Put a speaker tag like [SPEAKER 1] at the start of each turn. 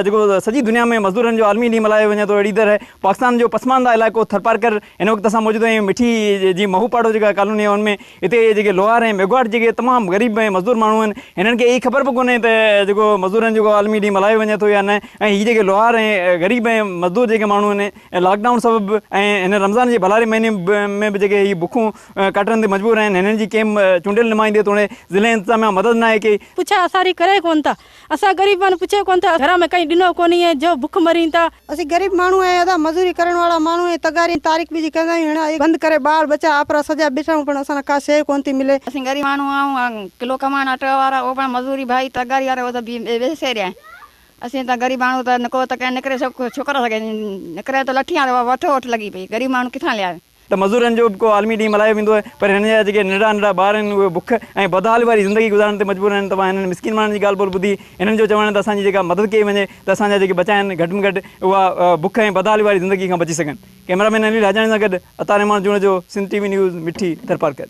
[SPEAKER 1] جيڪو سڄي دنيا ۾ مزدورن جو عالمي ڏينهن ملهايو وڃي ٿو اهڙي طرح پاڪستان جو پسمانده علائقو ٿرپارڪر هن وقت اسان موجود آهيون مٺي جي مهو پاڙو جيڪا ڪالوني آهي ان ۾ هتي جيڪي لوهار ۽ ميگهواڙ جيڪي تمام غريب ۽ مزدور ماڻهو آهن هنن کي اهي خبر به ڪونهي ته جيڪو مزدورن جو عالمي ڏينهن ملهايو وڃي ٿو يا نه ۽ هي جيڪي لوهار ۽ غريب ۽ مزدور جيڪي ماڻهو آهن لاڪ ڊائون سبب ۽ هن رمضان جي ڀلاري مهيني ۾ به جيڪي هي بکون ڪاٽڻ تي مجبور آهن هنن جي ڪنهن چونڊيل نمائندي توڙي ضلعي انتظاميا مدد ناهي ڪئي.
[SPEAKER 2] پڇا اساري ڪري ڪونه ٿا. اسان غريبان پڇي ڪونه ٿا. گهر ۾ ڪئين ڏنو ڪونهي جو بک مرين ٿا.
[SPEAKER 3] اسين غريب ماڻهو آهيون ادا مزوري ڪرڻ وارا ماڻهو آهيون تغاري ۽ تاريخ ٻيجي ڪندا آهيون هيڻا اهي بند ڪري ٻار ٻچا آپرا سڄا بيٺا آهيون پڻ اسان لاء ڪا شيء ڪونه ٿي ملي.
[SPEAKER 4] اسين غريب ماڻهو آهيون ڪلو ڪمائڻ اٽي وارا اهو پڻ مزوري ڀائي تغاري وارا اهو ته ويسي رهيا آهن اسين ته غريب ماڻهو ته نڪو ته ڪنهن نڪري ڇوڪرا سگهي نڪري ته لٺيان وٺو وٺ لڳي پئي غريب ماڻهو ڪٿان لياري.
[SPEAKER 1] ته مزورن جو به ڪو عالمي ڏينهن ملهايو ويندو آهي پر هنن جا جيڪي ننڍڙا ننڍڙا ٻار آهن اهي بک ۽ بدحالي واري زندگي گذارڻ تي مجبور آهن توهان هنن مسڪين ماڻهن جي ڳالهه ٻولهه ٻڌي هنن جو چوڻ آهي ته اسان جي جيڪا مدد ڪئي وڃي ته اسان جا جيڪي ٻچا آهن گهٽ ۾ گهٽ اها بک ۽ بدحالي واري زندگي کان بچي سگهن ڪئميرا مين انيل حاجاڻي سان گڏ Atta Rehman Junejo Sindh T V news Mithi Tharparkar.